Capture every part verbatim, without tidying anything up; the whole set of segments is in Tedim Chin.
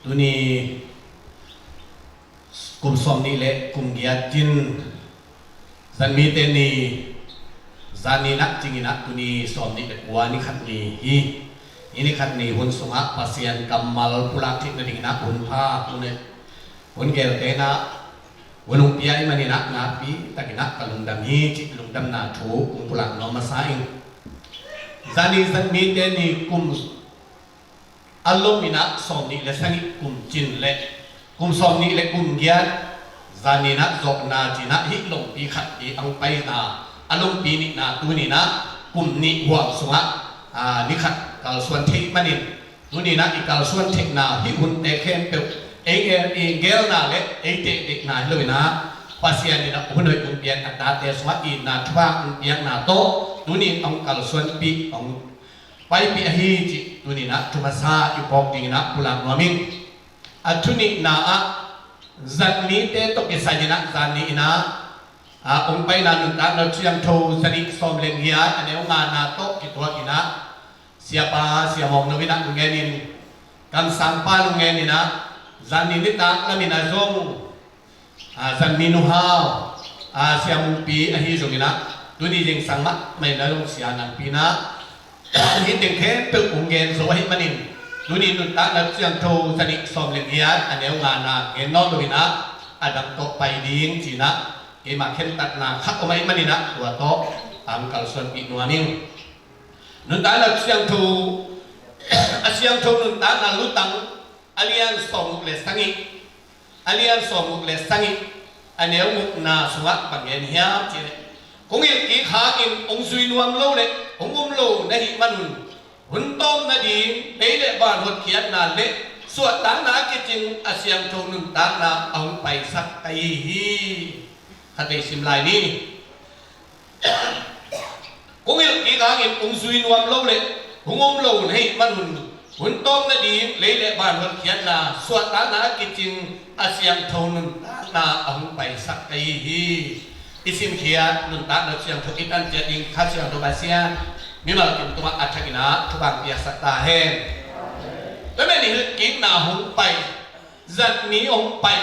Tuni kum sawm nih le kum giat cin, Zanmite ni, zan ni nak cingin ah tuni sawm nih le kua ni khat ni hi. Hih ni khat ni hun sungah Pasian kammal pulak theih nadingin ah hun pha, hun, hun gelte na hun hong pia ahih manin ah nakpi takin ah ka lungdam hi cih lungdamna thu kong pulak nuam masa ing. Zan ni Zanmite ni kum a lom in ah sawm nih le sagih kum cin le kum sawm nih le kum giat, zan ni in ah zawhna ci-in ah hih lompi khat i ang paina a lompi nihna tuni in ah kum nih huam sungah, aa, ni khat kalsuan theih manin, tuni in ah i kalsuan theihna hih hunte khempeuh ei gel, i gelna le ei tehtehna hi lo in ah Pasian in ah hun hoih hong piak a tate sungah itna thupha hong piakna tawh tuni in hong kalsuanpih, hong paipih ahi cih tuni in ah thu masa i phawk dingin ah pulak nuam ing. A thu nihna ah Zanmite tawh kisai in ah zan ni in ah, aa, hong paina nuntakna siangtho zanih sawm le giat a neu ngana tawh kituak in ah Siapa Sia Mawng No in ah hong ngen in, kamsangpa in hong ngen in ah, zan ni nitak lam in ah zong, aa, Zanmi Nu Hau, aa, Sia Mungpi ahi zongin ah, tuni zingsang mahmah in ah zong Sia Nangpi in ah hih teng khempeuh hong gen zo ahih manin, tuni nuntakna siangtho zanih sawm le giat a neu ngana gen nawn lo in ah, a dang tawh pai ding ci-in ah keima khentatna khat om ahih manin ah tua tawh hong kalsuanpih nuam ing. Nuntakna siangtho, a siangtho nuntakna lutang a lian sawmguk le sagih, a lian sawmguk le sagih, a neu gukna sungah bang gen hiam cih leh, kong hilh kik hangin hong zui nuam lo le hong um lo na hih manun, hun tawm nading lei le van hotkhiatna le suahtakna a kicing a siangtho nuntakna a hong paisak ka hi hi. Khatvei sim lai ni. Kong hilh kik hangin hong zui nuam lo le hong um lo na hih manun, hun tawm nading lei le van hotkhiatna suahtakna a kicing a siangtho nuntakna a hong paisak ka hi hi. I simkhiat nuntakna siangtho i tan ciat ding Kha Siangtho Pasian mimal kim tungah a thak in ah thupha piaksak ta hen. Tua manin hilh kikna hong pai, Zanmi hong pai,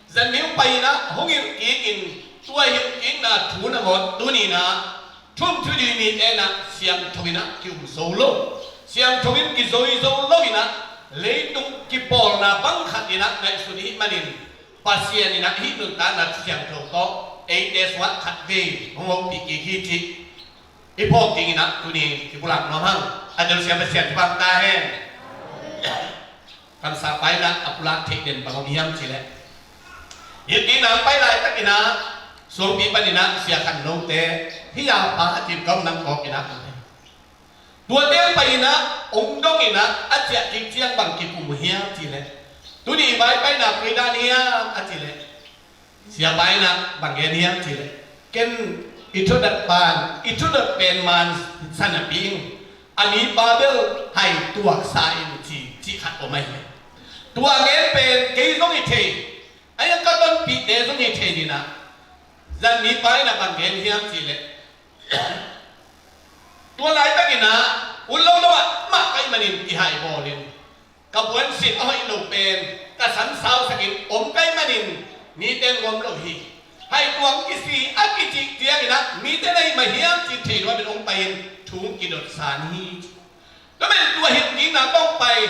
Zanmi hong pai in ah hong hilh kik in, tua hilh kikna thu nangawn tuni in ah thu um thu dih mite in ah siangtho in ah ki-um zo lo, siangtho in kizoi zo lo in ah, leitung kipawlna bang khat in ah ngaihsun i hih manin, Pasian in ah hih nuntakna siangtho tawh eite sungah khatvei hong hopih kik hi cih i phawk dingin ah tuni kipulak nuam hang. A telsiam Pasian thupha ta hen. Kamsangpa in ah a pulak theih den bang om hiam cih leh, hilh kikna hong pai laitakin ah Suangpi panin ah Sia Khan Note, hih a pa a kim kawm nang kawk in ah, tuate hong pai in ah hong dong in ah a ciah kik ciang bang kikum uh hiam cih leh, tuni i vaipaina koi dan hiam a cih leh, Siapa in ah bang gen hiam cih leh, ken i thudot pan, i thudot pen man sa napi ing, a mipa bel hai tuaksa in ci, cih khat om ahi. Tua gen pen kei zong hi thei, a ka tonpihte zong hi thei in ah, Zanmipa in ah bang gen hiam cih leh, tua laitakin ah ut lo lo ah mah ka hih manin i hai bawl in, ka buansin a hoih lo pen ka sam sausakin om ka hih manin mite in om lo hi. Hai tuang kisi a kicih ciangin ah mite in a hih mah hiam cih thei nuamin hong pai in thu hong kidotsa ni hi. Tua manin tua hilh kikna tawh hong pai,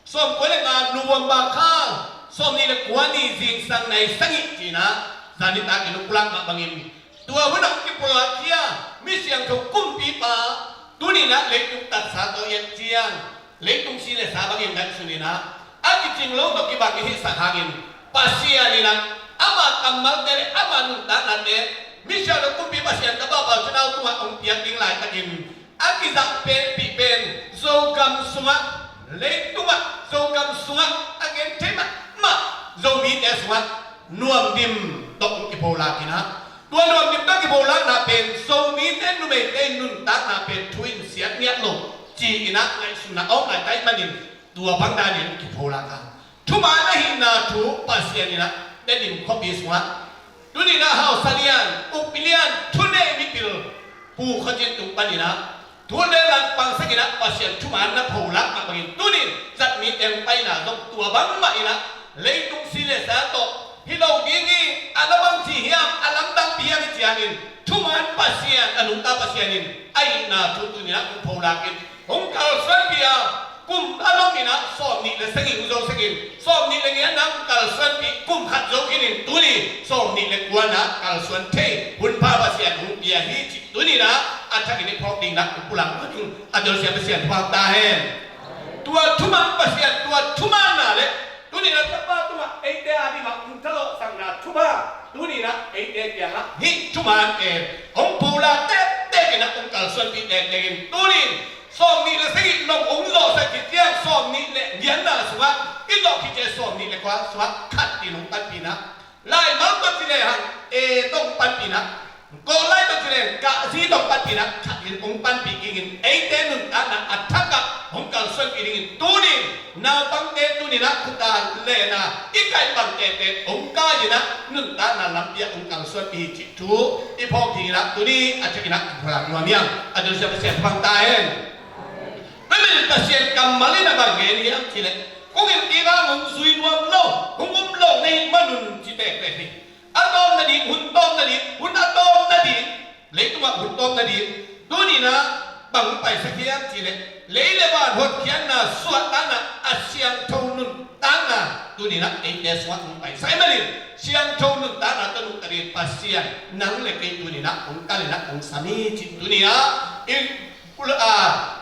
sawmkua le nga November kha sawmnih le kua ni zingsang nai sagih ci-in ah zan nitakin hong pulak mah bangin, tua hun a hong kipulak khia mi siangtho kumpipa tuni in ah leitung tatsa tawh i et ciang, leitung si le sa bangin ngaihsun in ah, a kicing lo tawh kibang i hihsak hangin, Pasian in ah ama kammalte le ama nuntaknate mi siangtho kumpi Pasian tapa Pau Cin Hau tungah hong piak ding laitakin, a kizahpih pen Zogam sungah, leitungah Zogam sungah a genthei mahmah Zomite sungah nuamdim tawh hong kipholak in ah, tua nuamdim tawh kipholakna pen Zomite numeite in nuntakna pen thu in siat ngiat lo ci-in ah ngaihsutna a om laitak ahih manin, tua bang danin kipholak a, thuman ahihna thu Pasian in ah Tedim khuapi sungah tuni in ah hausa lian, ukpi lian, thunei mipil Pu Khua Cin Tung panin ah Thunel langpang sangin ah Pasian thuman na pholak mah bangin tuni-in zatmi teng paina zong tua bangmah in ah leitung si le sa tawh hi lo ding hi. A na bangci hiam, a lamdangpi hiam i ci hangin thuman Pasian, a nungta Pasian in a itna thu tuni-in ah hong pholak in hong kalsuanpih a, kum a dong in ah sawmnih le sagih hong zo sangin sawmnih le giatna hong kalsuanpih, kum khat zo khin in tuni sawmnih le kuana kalsuan thei hunpha Pasian hong pia hi cih tuni-in ah a thakin i phawk dingin ah hong pulak nuam ing. A telsiam Pasian thupha ta hen. Tua thuman Pasian, tua thumanna le tuni-in ah Topa tungah eite a dingah hong thalawhsakna thupha tuni-in ah eite kiangah hih thuman pen hong pholak tektek in ah hong kalsuanpih tektek in tuni-in sawmnih le sagih nong hong zawhsak khit ciang sawmnih le giatna sungah i zawh khit ciang sawmnih le kua sungah khat in hong panpih in ah, laimal tawh ci lehang e tawh hong panpih in ah, Kawllai tawh ci lehang ka zi tawh hong panpih in ah khat in hong panpih kik in eite nuntakna a thakah hong kalsuanpih dingin tuni-in naupangte tuni-in ah khuta lehna i kaih bang tektek hong kai in ah nuntakna lampi ah hong kalsuanpih hi cih thu i phawk dingin ah tuni a thakin ah pulak nuam ing. A telsiam Pasian thupha ta hen. Tua manin Pasian kammal in a bang gen hiam cih leh kong in kik a hong zui nuam lo, hong um lo na hih manun ci tektek hi. A tawpna ding, hun tawpna ding, hun a tawpna ding, leitungah hun tawpna ding tuni-in ah bang hong paisak hiam cih leh lei le van hotkhiatna suahtakna a siangtho nuntakna tuni-in ah eite sungah hong paisak ahih manin siangtho nuntakna tawh nungta dingin Pasian nang le kei tuni-in ah hong kal in ah hong sam hi cih tuni-in ah i pul-, a,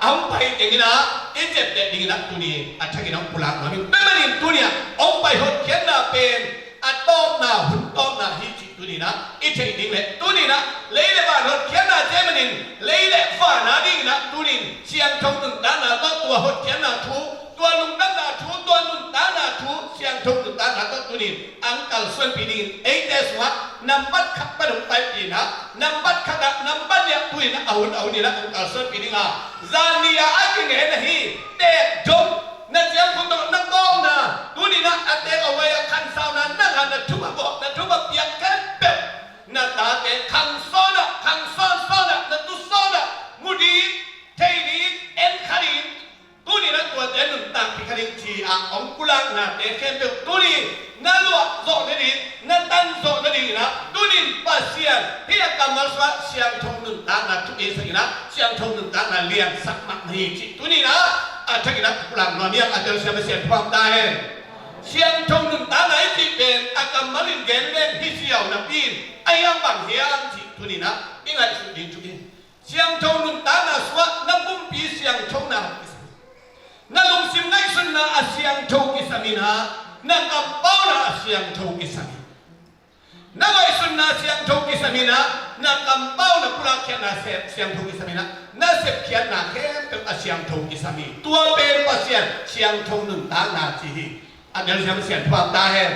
a hong pai teng in ah i ciapteh dingin ah tuni a thakin ah hong pulak nuam ing. Tua manin tuni-in ah hong pai hotkhiatna pen a tawpna, hun tawpna hi cih tuni-in ah i theih ding le tuni-in ah lei le van hotkhiatna ci ahih manin lei le van a dingin ah tuni-in siangtho nuntakna tawh tua hotkhiatna thu, tua lungdamna thu, tua nuntakna thu, siangtho nuntakna tawh tuni-in hong kalsuanpih dingin eite sungah nambat khat pan hong paipih in ah, nambat khat ah, nambat nih ah tuni-in ah a hun a hun in ah hong kalsuanpih ding a, zan ni-a a kingen ahi teek dong, na ciangkhun tawh na kawkna, tuni-in ah a teek a huai ah khansauna, nang a na thupha bawh, na thupha piak khempeuh, na tate khang sawn ah, khang sawnsawn ah, na tu sawn ah mu ding, thei ding, en kha ding, tuni-in ah tuate nuntakpih kha ding ci-a hong pulaknate khempeuh tuni-in na luah zawh nading, na tan zawh nadingin ah tuni-in Pasian hih a kammal sungah siangtho nuntakna thupha sak in ah siangtho nuntakna liansak mah na hi cih tuni-in ah a thakin ah pulak nuam ing. A telsiam Pasian thupha ta hen. Siangtho nuntakna i cih pen a kammal in gen leng hi ziau napi-in a hiang bang hiam cih tuni-in ah i ngaihsut ding thu hi. Siangtho nuntakna sungah na pumpi siangthona kisam hi. Na lungsim ngaihsutna a siangtho kisam in ah, na kampauna a siangtho kisam hi. Na ngaihsutna siangtho kisam in ah, na kampauna pulakkhiatna se-, siangtho kisam in ah, na sepkhiatna khempeuh a siangtho kisam hi. Tua pen Pasian siangtho nuntakna ci hi. A telsiam Pasian thupha ta hen.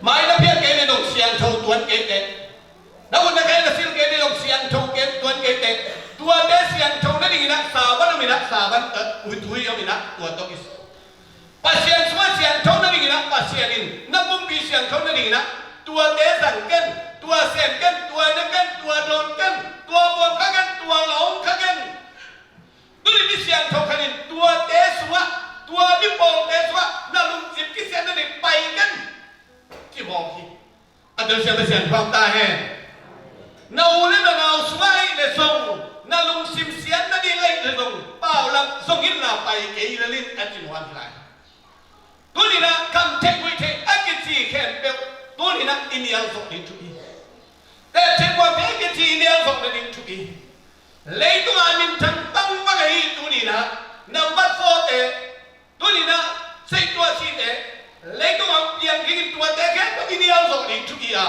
Mai na phiat kei le dong siangtho tuan kei teh. Na ut na kei na sil kei le dong siangtho kei tuan kei teh. Tuate siangtho nadingin ah savan om in ah savan, eh, uithui om in ah tua tawh kis. Pasian sungah siangtho nadingin ah Pasian in na pumpi siangtho nadingin ah tuate zang ken, tua sem ken, tua ne ken, tua dawn ken, tua buang kha ken, tua lawng kha ken. Tuni mi siangtho khat in tuate sungah, tua mi pawlte sungah na lungsim kisiat nading pai ken ci mawk hi. A telsiam Pasian thupha ta hen. Na u le na nau sungah ahih leh zong, na lungsim siat nading ahih leh zong, paulam zong in la pai kei lel in a ci nuam hi lai. Tuni-in ah kam theih guih theih a kici khempeuh tuni-in ah i nial zawh ding thupi hi. Teh theih guah theih a kici i nial zawh nading thupi hi. Leitung a minthang bangbang ahi tuni-in ah nambat four te, tuni-in ah seihtuah site, leitung a piang dingin tuate khempeuh i nial zawh ding thupi a,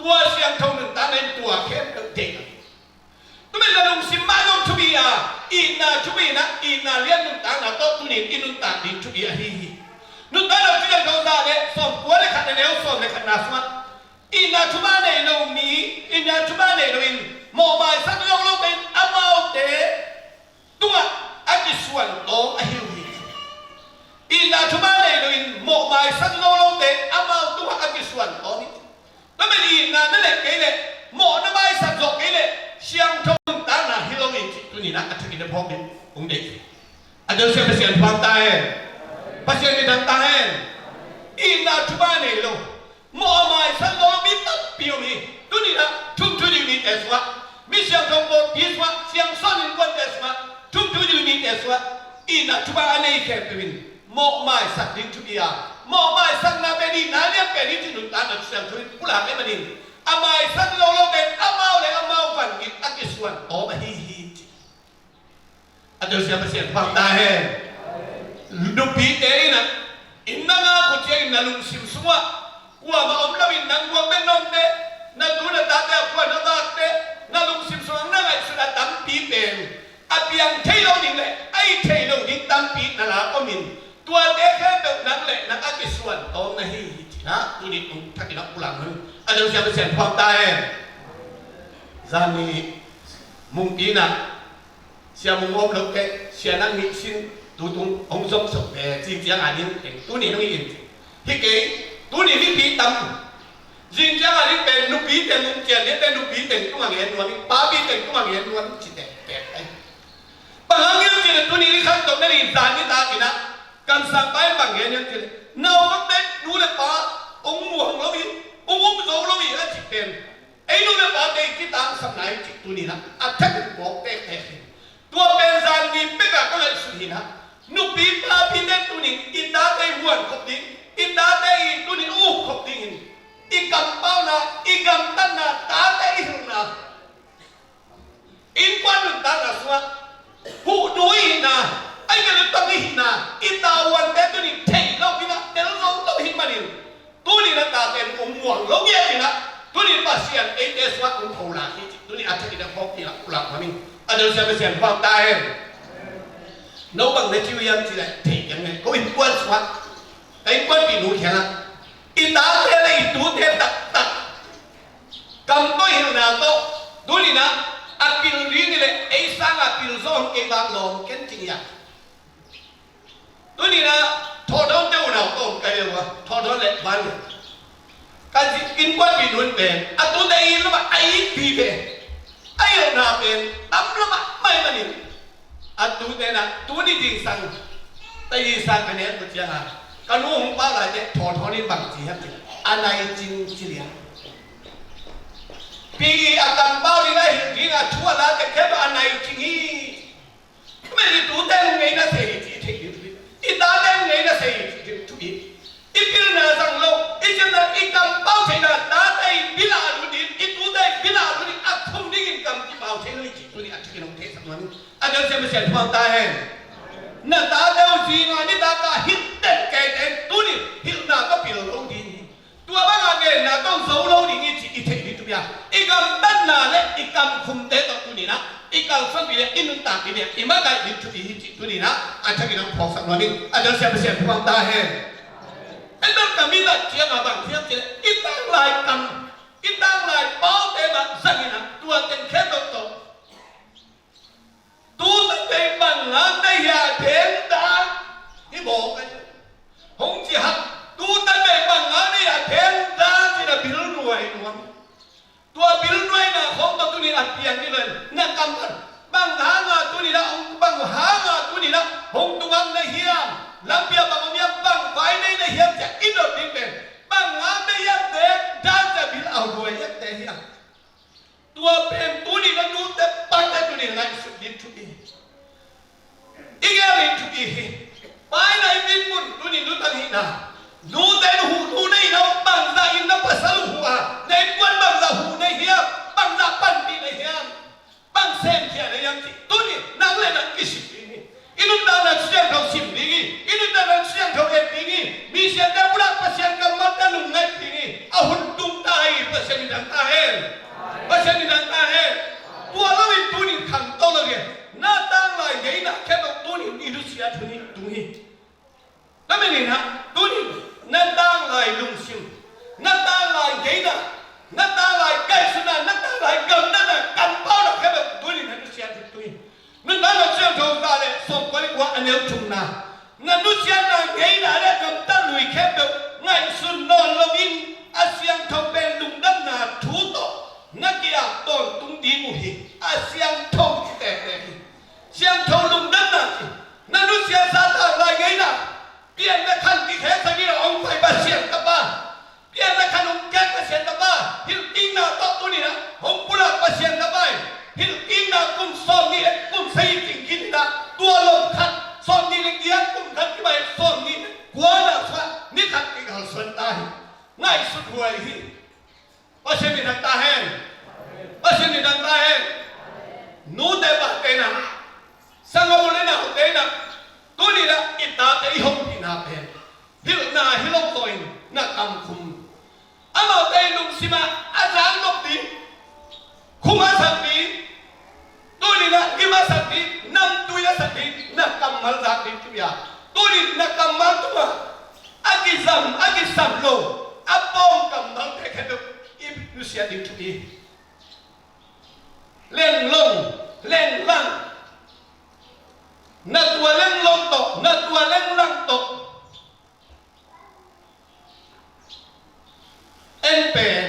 tua siangtho nuntakna in tua khempeuh deih lo hi. Tua manin na lungsim mah zong thupi a, itna thupi in ah, itna lian nuntakna tawh tuni-in i nuntak ding thupi ahi hi. Nuntakna Lai Siangtho za le sawmkua le khat, a neu sawm le khatna sungah itna thupha nei lo mi, itna thupha nei loin mawhmaisak zo lote in amaute tungah a kisuan tawm ahi uh hi. Itna thupha nei loin mawhmaisak zo lote amau tungah a kisuan tawm hi. Tua manin itna na neih kei leh, mawh na maisak zawh kei leh siangtho nuntakna hi lo hi cih tuni Ina a thakin a phawk ding hong deih. A deusia Pasian phuang ta hen. Pasian midang ta hen. Itna thupha nei lo, mawh a maisak lo mi tampi om hi. Tuni-in ah thumthu ding mite sungah, mi siangtho pawlpi sungah, siangsawn innkuante sungah, thumthu ding mite sungah itna thupha a nei khempeuh in mawh maisak ding thupi a, mawh maisakna pen itna lian pen hi cih nuntakna Siangtho in pulak ahih manin, a maisak lo lo pen amau le amau van gik a kisuan tawm ahi hi ci. A deusia Pasian phuang ta hen. Nupite in ah, inn na ngak uh ciangin na lungsim sungah kuamah om loin nang guak bek na om teh, na tu na tate a khuan na vak teh, na lungsim sungah na ngaihsut a tampi pen a piang thei lo ding le a hi thei lo ding tampi na lak om in, tuate khempeuh nang le nang a kisuan tawm na hi hi ci-in ah tuni hong thakin ah pulak nuam ing. A deusia Pasian phuang ta hen. Zan nih Mungpi-in ah Sia Mung om lo teh, Sia Nang Hnih Sin tu tung hong zom sok ve, zing ciang a ding teng tuni hong hi in ci. Hi kei, tuni mipi tam. Zing ciang a ding pen nupi teng hong cian ding teh, nupi teng tung a ngen nuam ing, papi teng tung a ngen nuam ing ci tektek ai. Bang hang hiam cih leh tuni ni khat tawh na nih zan nitak in ah kamsang pa in bang gen hiam cih leh, na om teh nu le pa hong muang lo hi, hong um zo lo hi a cih pen ei nu le pate i kitangsapna hi cih tuni-in ah a thak in phawk tektek hi. Tua pen zan nih bek a ka ngaihsut hi-in ah, nupi papite tuni-in i tate i muan khop ding, i tate i tuni-in uk khop dingin, i kampauna, i gamtatna, tate i hilhna, innkuan nuntakna sungah huhnu i hihna, ahih kei leh pang i hihna, i tavuante tuni-in theih loh in ah tel zo lo ahih manin, tuni-in ah tate in hong muang lo ngiat in ah, tuni-in Pasian eite sungah hong pholak hi cih tuni-in a thakin a phawk ding ah pulak nuam ing. A deusia Pasian phuang ta hen. No bang na ci uh hiam cih leh, thei keng e, ko innkuan sungah, ka innkuanpih nu kiangah i tate le i tute taktak kam tawh hilhna tawh tuni-in ah a pil ding hi leh ei sangin a pil zaw hong kei vang lawm ken ci hi a. Tuni-in ah Thawthawn te unau ka om kei ve ua, Thawthawn le Van Lian. Ka zi innkuanpih nu in pen a tute it lamah a it vive, a hilhna pen tam lamah mah ahih manin, a tute in ah tuni zingsang, Taizang ka nek uh ciangin ka nu hong pau lai teh Thawthawn in bang ci hiam cih leh, a nai cing ci liang. Pi a kampau ding a hilh ding a thu a la teh khempeuh a nai cing hi. Mah i tute hong ngeina sei hi cih i theih ding thupi, i tate hong ngeina sei hi cih ding thupi. I pilna zang lo, i cihna, i kampau theihna, tate i bil a lut ding, i tute i bil a lut ding, a khum dingin kam kipau thei lo hi cih tuni-in a thakin hong theisak nuam ing. A deusia Pasian phuang ta hen. Na tate uh zing a nitak a hilh den kei teh tuni-in hilhna ka pil lo ding hi. Tua bang a genna tawh zo lo ding hi cih i theih ding thupi a, i gamtatna le i kamkhumte tawh tuni-in ah i kalsuanpih le i nuntakpih le i makaih ding thupi hi cih tuni-in ah a thakin hong phawksak nuam ing. A deusia Pasian phuang ta hen. Ei bang ka mi lak ciangin bang hiam cih leh, i tanglai kam, i tanglai paute mah zangin ah tua teng khempeuh tawh tu tan bei bang ngak na hia theng dan hi bawk ai. Hong ci hak, tu tan bei bang ngak na hia theng dan ci na bil nuai nuam. Tua bil nuaina khawng tawh tuni-in a piang ding lo in na kam pan. Bang hanga tuni-in ah hong, bang hanga tuni-in ah hong tungak na hiam? Lampi ah bang om hiam, bang vai nei na hiam ci-a i dot ding pen, bang ngak na hiam theng dan ci-a bil a nuai hiam te hiam? Tua pen tuni na nute pate tuni na ngaihsut ding thupi hi. I gel ding thupi hi. Pai na i min mun tuni nutang hihna. Nute na huh, nu na hihna uh bangzah in na pasal uh huh a, na innkuan bangzah huh na hiam, bangzah panpih na hiam, bang semkhia na hiam cih tuni nang le nang kisim ding hi. I nuntakna Siangtho sim ding hi. I nuntakna Siangtho et ding hi. Misiangtho pulak, Pasian kammalte lungngaih ding hi. A hun tung ta hi. Pasian midang ta hen. Pasian midang ta hen. Tua lo in tunin khangto lo ding. Na tanglai ngeina khempeuh tunin i nusiat hun hi tung hi. Tua manin ah tunin na tanglai lungsim, na tanglai ngeina, na tanglai ngaihsutna, na tanglai gamtatna, kampauna khempeuh tunin na nusiat hun tung hi. Nuntakna Siangtho za le sawmkua le kua, a neu thumna. Na nusiatna ngeina le gamtat lui khempeuh ngaihsun nawn loin a siangtho pen lungdamna thu tawh na ki-ap tawntung ding uh hi. A siangtho ci tektek hi. sak ding, na kammal zak ding thupi a, tuni na kammal tungah a kizam, a kisam lo a pawng kammalte khempeuh i nusia ding thupi. Lenglong, lenglang. Na tua lenglong tawh, na tua lenglang tawh en pen,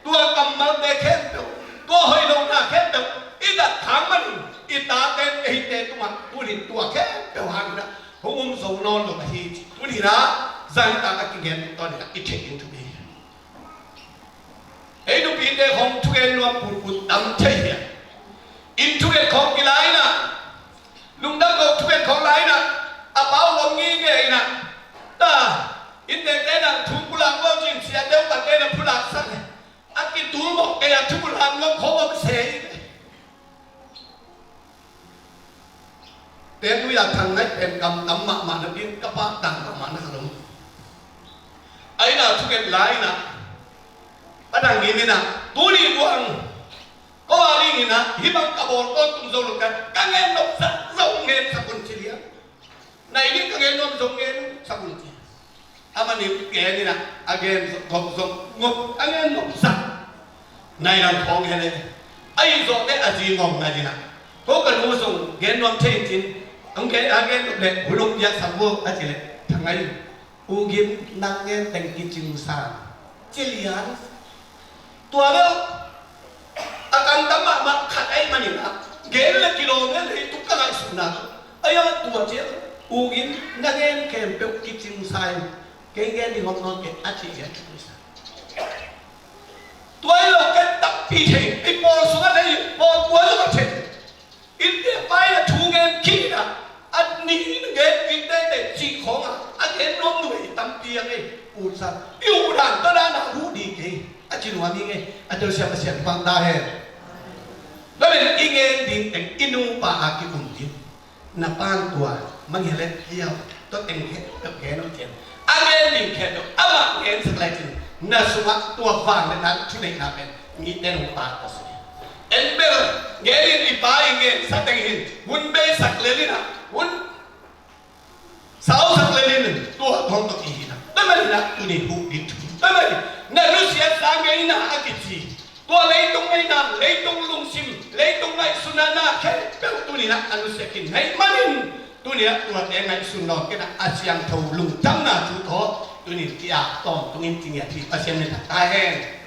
tua kammalte khempeuh, tua hoih lohna khempeuh i dak khak manin i tate, eite tungah tuni tua khempeuh hangin ah hong um zo nawn lo ahi ci. Tuni-in ah zangtak a kigen tawnin ah i theih ding thupi. Ei nupite khawng thugen nuam pulpul tam thei hi a. Inn thugen khawng kila in ah, lungdam lo thugen khawng la in ah, a pa uh om ngingei in ah, ta, inntekte in ah thu pulak lo cin, siate uh, tate in ah pulak sak le, a kitul mawk kei a, thu pulak nuam khawng om se hi. Pen ui a, Thang Ngaih pen kam tam mahmah napi-in ka pahtak mahmah na ka lo. A inn ah thugen la in ah, a dang inn in ah, tuni buang ko a dingin ah hih bang ka bawl tawntung zo lo ka, ka gen nop zah zong ngen sak un ci lian. Na inn in ka gen nuam zong ngen sak un ci. Amah in gen in ah, a gen zong, gawp zong, gawp, a gen nop zah. Nai lam khawng he le. Ahi zawh teh a zi ngawng nai in ah, ko ka nu zong gen nuam thei cin, ang gen, a gen nop le, hun ong piak sak vo a ci le, Thang Ngaih, U Gim, nang gen teng kicing sa, ci lian. Tua bel a kan tam mahmah khat ahih manin ah, gen le kilawm le leitung ka ngaihsutna. Ai a tua ciang U Gim, na gen khempeuh kicing sa in, kei gen ding om nawn kei a ci lian. Tua hi lo ken tampi thei, i pawl sungah thei, pawl kua sungah thei. Innte pa in a thu ngen khin a, a ni in ngen khin teitei cih khawng a, a gen nuam nuam hi tampi a ngei. Utsa, i uh dan tawh dan a huh ding kei, a ci nuam hi ngei. A telsiam Pasian pang ta hen. Tua pen i ngen ding teng i nupa a ki-um ding. Na pa'n tua mangngilh leh hiau, tua teng khempeuh gen uh ciang, a gen ding khempeuh amah gensak lecin, na sungah tua vangliatna, thuneihna pen mite nong pha ta sung hi. En bel, gen in, i pa in gensa teng hin hun beisak lel in ah, hun sausak lel in, tua thong tawh i hi na. Tua manin ah tuni huh ding thupi. Tua manin na nusiatsa ngeina a kici, tua leitung ngeina, leitung lungsim, leitung ngaihsutna na khempeuh tuni-in ah a nusia khin na hih manin, tuni-in ah tuate ngaihsun nawn kei in ah, a siangtho lungdamna thu tawh tuni-in ki-ap tawntungin ci ngiat hi. Pasian min thang ta hen.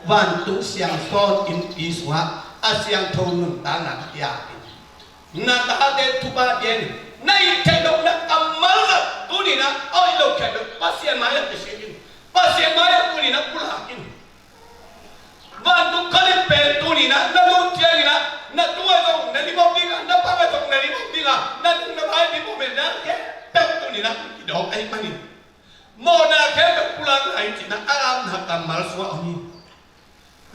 Vantung siangsawn innpi sungah a siangtho nuntakna ki-ap in. Na tate thupha pia in, na it khempeuh, na kammal zah tuni-in ah a hoih lo khempeuh Pasian mai-ah kisikin, Pasian mai-ah tuni-in ah pulak in. Vantung khalim pen tuni-in ah na lut ciangin ah, na tung ah zong na lim om ding a, na pang ah zong na lim om ding a, na tung na vai lim om in, na khempeuh tuni-in ah kidawk ahih manin, mawhna khempeuh pulakna hi ci-in ah a apna kammal sungah om hi.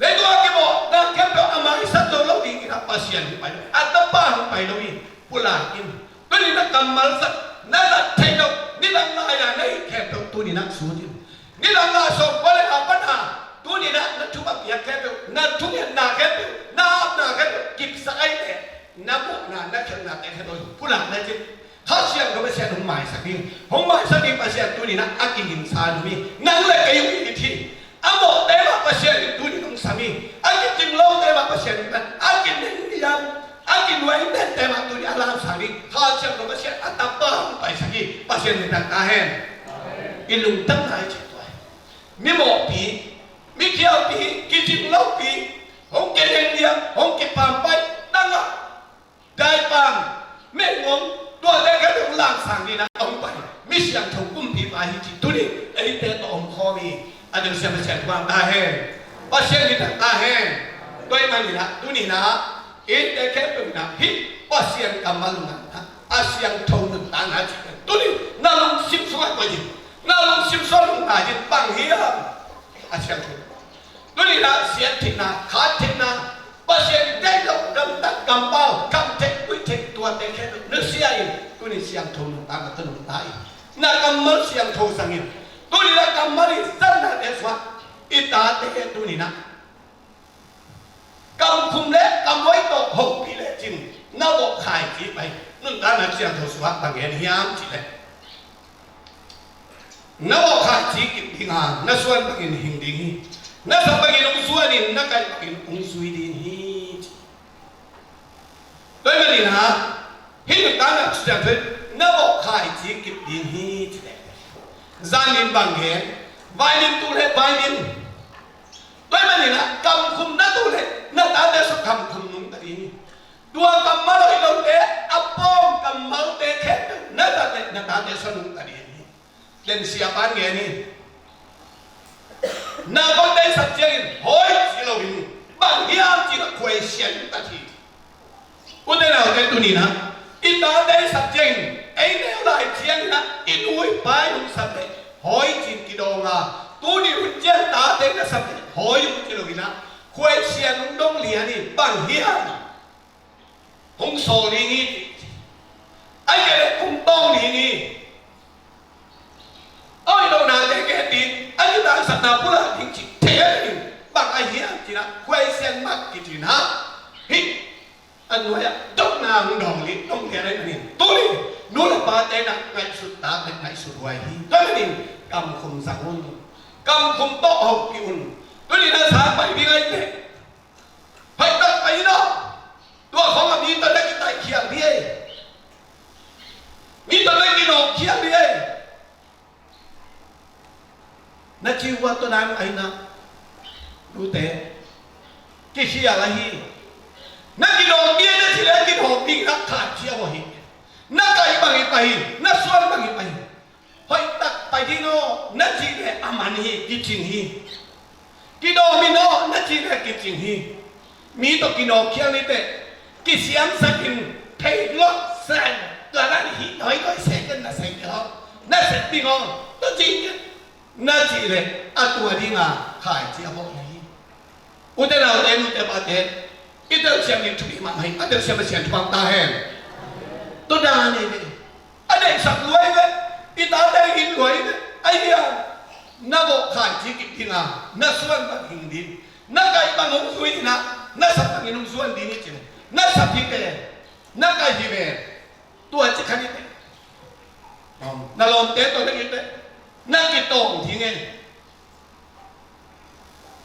Leitung a kimawhna khempeuh a maisak zo lo ding in ah Pasian hong pai lo, a Tapa hong pai lo hi, pulak in. Tuni-in ah kammal zah, na zat theih loh, nidang lai-a na hih khempeuh tuni-in ah sut in. Nidang lai sawmkua le nga pan a tuni-in ah na thupha piak khempeuh, na thungetna khempeuh, na apna khempeuh kipsak ahih leh, na mawhna, na khelhnate khempeuh pulak na cin. Kha Siangtho Pasian hong maisak ding, hong maisak ding Pasian tuni-in ah a kigingsa ding hi. Nang le kei hong it hi. A mawhte mah Pasian in tuni-in hong sam hi. A kicing lote mah Pasian in, a kineng diam, a kinuai nente mah tuni-in a lamsang ding Kha Siangtho Pasian, a Tapa hong paisak hi. Pasian min thang ta hen. I lungdamna i cih tua hi. Mimawhpi, mikhialpi, kicing lopi, hong kineng diam, hong kipampai, nang ah daipam, mengngong, tuate khempeuh lamsang ding in ah hong pai mi siangtho kumpipa hi ci tuni-in eite tawh om khawm hi. A telsiam Pasian pang ta hen. Pasian min thang ta hen. Tua ahih manin ah tuni-in ah eite khempeuh in ah hih Pasian kammal nuntakna, a siangtho nuntakna cih pen tuni-in na lungsim sungah koih in, na lungsim sungah lungna in bang hiam? A siangtho. Tuni-in ah siat theihna, khat theihna, Pasian deih loh gamtat, kampau, kham theih, kuih theih, tuate khempeuh nusia in, tuni siangtho nuntakna tawh nungta in, na kammal siangtho zang in. Tuni-in ah kammal i zatnate sungah i tate tuni-in ah kamkhum le kamuai tawh hopih lecin na vawh khaici pai, nuntak Tana Siangtho sungah bang gen hiam cih leh, na vawh khaici kip ding a, na suan bangin hing ding hi. Na sap bangin hong suan in, na kaih bangin hong zui ding hi, ci. Tua ahih manin ah, hih Tana Siangtho in na vawh khaici kip ding hi, ci leh, zan in bang gen, vai lim tu leh vai lim. Tua ahih manin ah, kam khum na tu leh na tate sung kam khum nungta ding hi. Tua kammal hoih lote, a pawm kammalte khempeuh na zat leh na tate sung nungta ding hi. Len siapa in gen hi. Naupangte i sap ciangin hawi ci loin, bang hiam cih na khuaisian ta hi. Ute naute, tuni-in ah i tate i sap ciangin, ei neu lai ciangin ah i nu i pa in hong sap leh hawi ci-in kidawng a, tuni hun ciang tate na sap leh hawi ci loin ah khuaisian hong dong lian hi. Bang hiam? Hong sawl ding hi. Ahih kei leh hong tawng ding hi. Awi lohnate gen ding, a kitangsapna pulak ding cih thei a ding. Bang a hiam cih na khuaisian mat kici-in ah, hih a nuai-ah dotna hong dawng ding, dong lian ahih manin, tuni nu le pate na ngaihsut tak leh ngaihsut huai hi. Tua ahih manin kam khum zang un. Kam khum tawh hopih un. Tuni-in ah sang pai ding ahih leh, hoih tak pai in aw. Tua khawng a mi tawh na kitaihkhial ding hi. Mi tawh na kinawkkhial ding hi. Na ci uh a tua nai mah ahi na, tute, kikhial ahi. Na kinawk ding na ci leh kinawk ding na khat cia uh ahi. Na kaih bang i pai hi, na suan bang i pai hi. Hoih tak pai ding aw na cih leh a man hi, kicing hi. Kidawm in aw na cih leh kicing hi. Mi tawh kinawkkhial ni teh, kisiamsak in, thei lawh seh, tua dan hih dawi dawi seh ken na seh kei aw, na seh ding aw, tua ci ken na cih leh a tua ding a khaici a bawh na hi. Ute naute, nute pate, i telsiam ding thupi mahmah hi. A telsiam a sian thuak ta hen. Tua dan hi ve. A deihsak lua hi ve. I tate i it lua hi ve. Ahih hang na vawh khaici kip ding a, na suan bang hing ding, na kaih bang hong zui ding a, na sap bangin hong suan ding hi ci. Na sap hi ve, na kaih hi ve. Tua ci kha ni teh, na lawmte tawh na it teh, na kitawng ding e.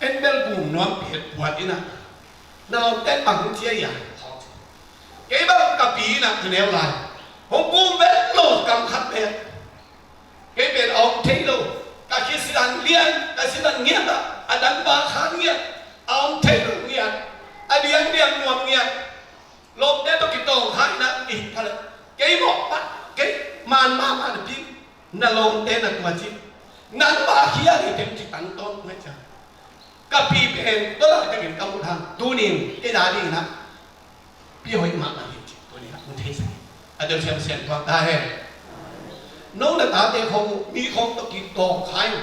En bel gum nuam phet puat in ah, na lawmte bang hong ci a hia? Kei bang ka pi in ah ka neu lai, hong gum vet lo kam khat pen. Kei pen a om thei lo. Ka kisidan lian, ka sidan ngiat ah, a dang ba khan ngiat, a om thei lo ngiat, a diangdiang nuam ngiat. Lawmte tawh kitawng kha in ah, i pha leh, kei mawh pah, kei man mahmah napi, na lawmte na tua ci. Nangmah a khial hi teng ci tang tawn mah ciang, ka pi pen tua laitakin ka muh hang, tuni-in kei na dingin ah pi hoih mahmah hi ci, tuni-in ah hong theisak hi. A telsiam sian thuak ta hen. No na tate khawng, mi khawng tawh kitawng kha in,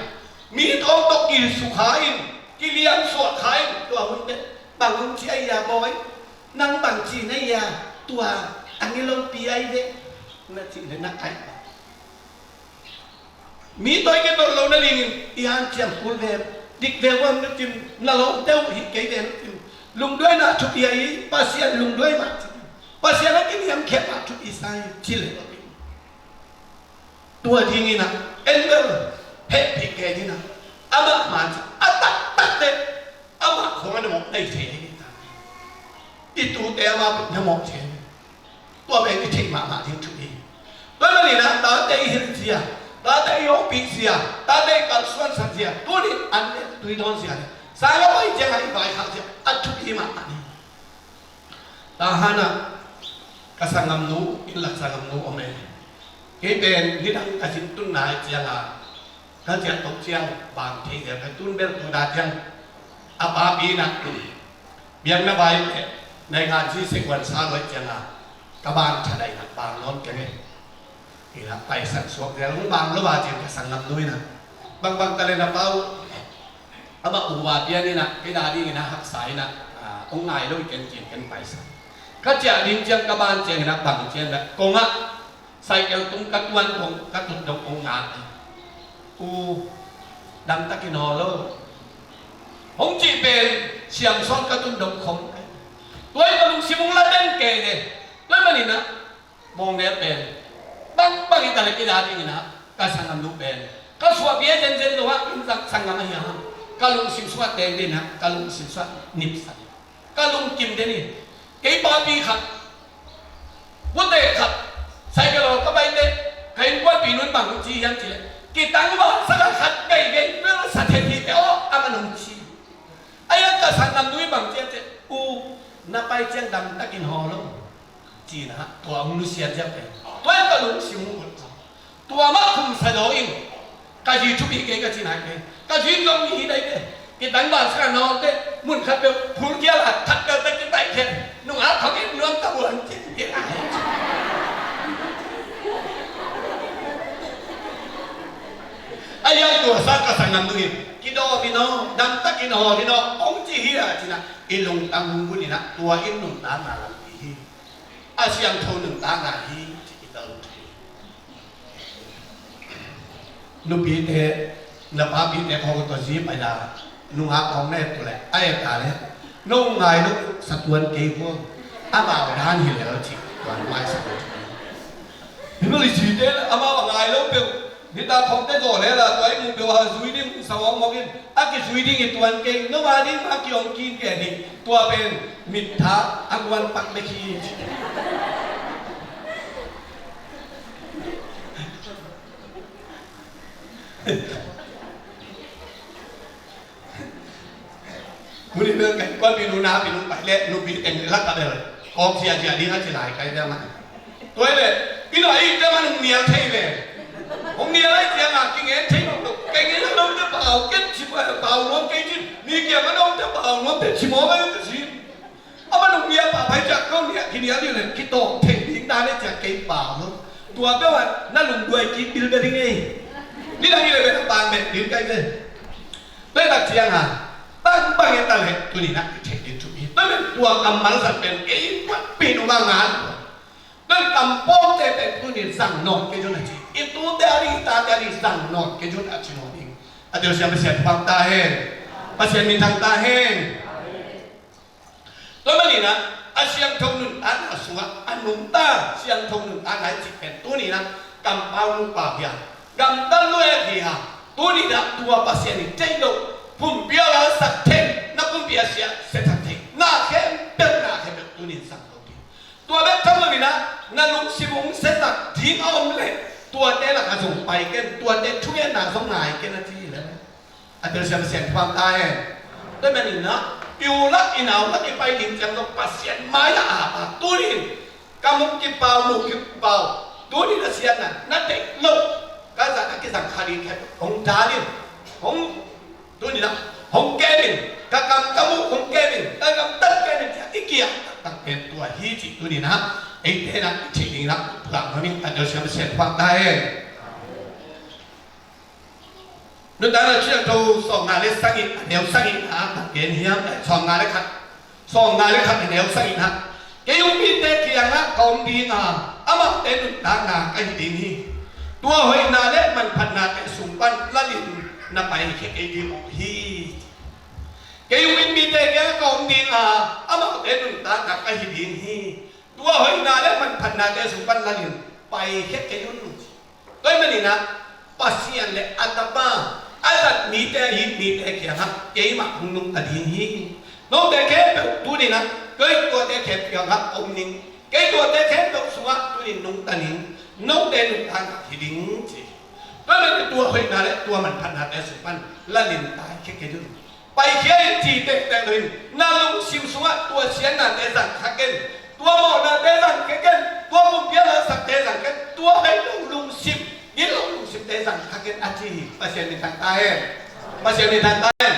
mi khawng tawh kisukha in, kiliamsuak kha in, tua hun teh bang hong ci a hia bawi? Nang bang ci na hia? Tua a ngilopi ahi ve, na cih leh na kaih bang. Mi tawh i kidot loh nadingin i hanciam kul ve, dik ve uh a om na cin, na lawmte uh hi kei ve na cin. Lungduaina thupi ahi, Pasian lungduai mah ci. Pasian a kiniamkhiat mah thupi sa hi ci leh, tua dingin ah en bel hehpih kei ding ah, amah man ci a taktak teh, amah khawng a na mawh na hi thei hi. I tute amah na mawh thei hi. Tua pen i theih mahmah ding thupi hi. Tua ahih manin ah tate i hilh zia, tate i hopih zia, tate i kalsuansak zia, tuni an leh tui dawn zia leh, sang a pai ciangah i vaikhak zia a thupi mahmah ding. Tahan ah ka sanggamnu, inn lak sanggamnu om e. Kei pen nidang ka zin tunna ahih ciangah, ka ciah tok ciang bang thei zel, ka tun bel tu da ciang a papi in ah biakna vai leh naingan zi sekuan sa luai ciangah ka bang tha daih in ah bang nawn keng e. Inn ah paisan suak zel, hong bang lo a ciang ka sanggamnu in ah, bangbang ta leh na pa uh, amah uva pian in ah kei na dingin ah haksa in ah, ah, hong ngai lo hi ken, ciang ken paisan. Ka ciah ding ciang ka ban ciangin ah bang ciang dah kong ah, cycle tung ka tuan dong, ka tut dong hong ngak. U, damtak in haw lo, hong cih pen siangsawn ka tun dong khong. Tua i ka lungsim hong la den kei le. Tua ahih manin ah Mawng nel pen bangbang hi ta leh kei a dingin ah ka sanggamnu pen ka suahpi a zenzen lo ah, in zak sanggam ahi a, ka lungsim sungah teng den ah, ka lungsim sungah nipsak hi. Ka lungkim den hi. Kei papi khat, pute khat, cycle aw ka baih teh ka innkuanpih nu'n bang ci hiam cih leh, kitangval sak a khat geigei bel sa thei hi teh aw, amah in hong ci. Ahi a, ka sanggamnu in bang ci hiam cih leh, u, na pai ciang damtakin hawl o, ci-in ah tua hong nusiat ziau pen, tua in ka lungsim hong ut. Tua mah kum sa zaw in ka zi thupi kei, ka ci nai kei. Ka zi zong hi dai kei. Kitangval sak a na hawl teh mun khat peuh phul kial a khat peuh teh kitai kei. Nungak khawng et nuam ta buan cin kei. Ahi a, tua sa ka sanggamnu in, kidawm in aw, damtakin hawl in aw, hong ci hi a, ci-in ah i lungtang hong vun in ah, tua in nuntakna lampi hi. A siangtho nuntakna hi, ci i ka lungtang hi. Nupite, na papite khawng tawh zi pai la, nungak khawng na et uh leh, a et a leh, nong ngai lo sa tuan kei hua, amau dan hi lel ci, tuan mai sa lo. Hi lo i cite amau a ngai lo peuh, nitak khawngte zaw lel a, tua i muh peuh a zui ding sa awng mawk in, a kizui ding i tuan kei, nong a ding a ki-awng kik kei hi, tua pen mittha a guan pak bek hi. Tuni bel ka innkuanpih nu na pi nu pai leh nupi teng lak ah bel kawk ziahziah ding a ci lai ka hi ve mah. Tua hi leh i na i te man hong nial thei ve. Hong nial ahih ciangin kingen thei mah lo. Kei ngen a note pau ken ci pau nuam kei cin, mi kiang a note pau nuam te ci mawk a hi te ci. Amah nung nial pah pai ciang, ko nial, kinial ding leh kitawng thei ding dan e ciang kei pau lo. Tua peuh ah na lungduai kik bil bia ding ei. Nidang i leh bia na pang bek ding kai ve. Tua i tak ciang a, bangbang e ta leh tuni in ah i theih ding thu hi. Tua pen tua kammal zat pen kei innkuanpih nu mah ngal. Tua in kampawlte pen tuni in zang nawn kei un a ci. I tute a ding, i tate a ding zang nawn kei un a ci nawn ding. A telsiam Pasian thupha ta hen. Pasian minthang ta hen. Tua manin ah a siangtho nuntakna sungah a nungta siangtho nuntakna i cih pen tuni in ah kampau nungpau hi a, gamtat luat hi a, tuni in ah tua Pasian in theih loh pumpi a lalsak theih, na pumpi a sia siasak theih, na khempeuh na khempeuh tuni in sang lo ding. Tua bek tham lo in ah na lungsim hong siasak ding a om leh tuate lakah zong pai ken, tuate thugenna zong ngai ken a ci hi leh. A telsiam Pasian thupha ta hen. Tua manin ah i u lak i nau lak i pai ding ciang zong Pasian mai-ah a, a tuni in ka mu kipau, mu kipau, tuni in a siatna na theih loh, ka zat a kizang kha ding khempeuh hong dal in, hong, tuni in ah hong kem in, ka kam ka mu hong kem in, ka gamtat kem in, i kiang taktak pen tua hi cih tuni in ah eite in ah i theih ding in ah pulak nuam ing. A telsiam Pasian thupha ta hen. Nuntakna Siangtho sawmnga le sagih, a neu sagihna ah bang gen hiam, eh, sawmnga le khat, sawmnga le khat a neu sagihna ah, kei hong mite kiangah ka om ding a, amaute nuntakna ka hi ding hi. Tua hoihna le manphatnate sung pan lalin na paikhia kei ding uh hi. Kei hong mite kiangah ka om ding a, amaute nuntakna ka hi ding hi. Tua hoihna le manphatnate sung pan lalin paikhia kei un. Tua ahih manin ah Pasian le a Tapa a zat mite, a it mite kiangah keimah hong nungta ding hi. Note khempeuh tuni in ah kei tuate khempeuh kiangah om ning. Kei tuate khempeuh sungah tuni in nungta ning. Note nuntakna hi ding ci. Tua ahih manin tua hoihna le tua manphatnate sung pan lalin paikhia kei un. Paikhia in ci tektek lo in, na lungsim sungah tua siatnate zang kha ken, tua mawhnate zang kha ken, tua pumpi a lalsakte zang kha ken, tua hoih lo lungsim, gilo lungsimte zang kha ken a ci hi. Pasian minthang ta hen. Pasian minthang ta hen.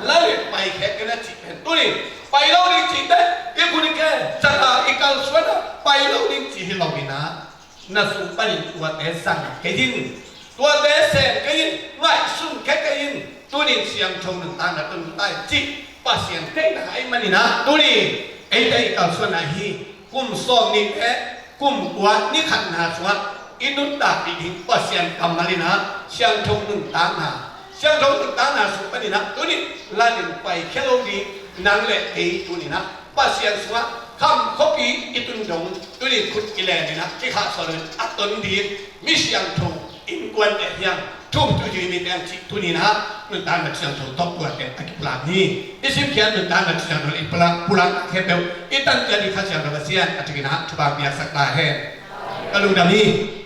Lalin paikhia ken a cih pen tuni pai lo ding cihte, i khut i khe, caka i kalsuan a pai lo ding cih hi lo in ah, na sung panin tuate zang kei in, tuate sem kei in, ngaihsun kei kei in, tunin siangtho nuntakna tun ta in cih Pasian theihna ahih manin ah tuni eite i kalsuanna hi. Kum sawm nih le kum kua ni khatna sungah i nuntakpih ding Pasian kammal in ah siangtho nuntakna, siangtho nuntakna sung panin ah tuni lalin paikhia lo ding nang le kei tuni in ah Pasian sungah Kham khuapi i tun dong, tuni khut i len in ah, i khahsuah loin a ton ding, mi siangtho, innkuan te hiang, thumtu Jew mite hiang cih tuni in ah, nuntakna Kha Siangtho tawh tuate a kipulak ni. I simkhiat nuntakna Kha Siangtho i pulak, pulak khempeuh, i tanpih ding Kha Siangtho Pasian a thukin ah, thupha piaksak ta hen. Ka lungdam hi.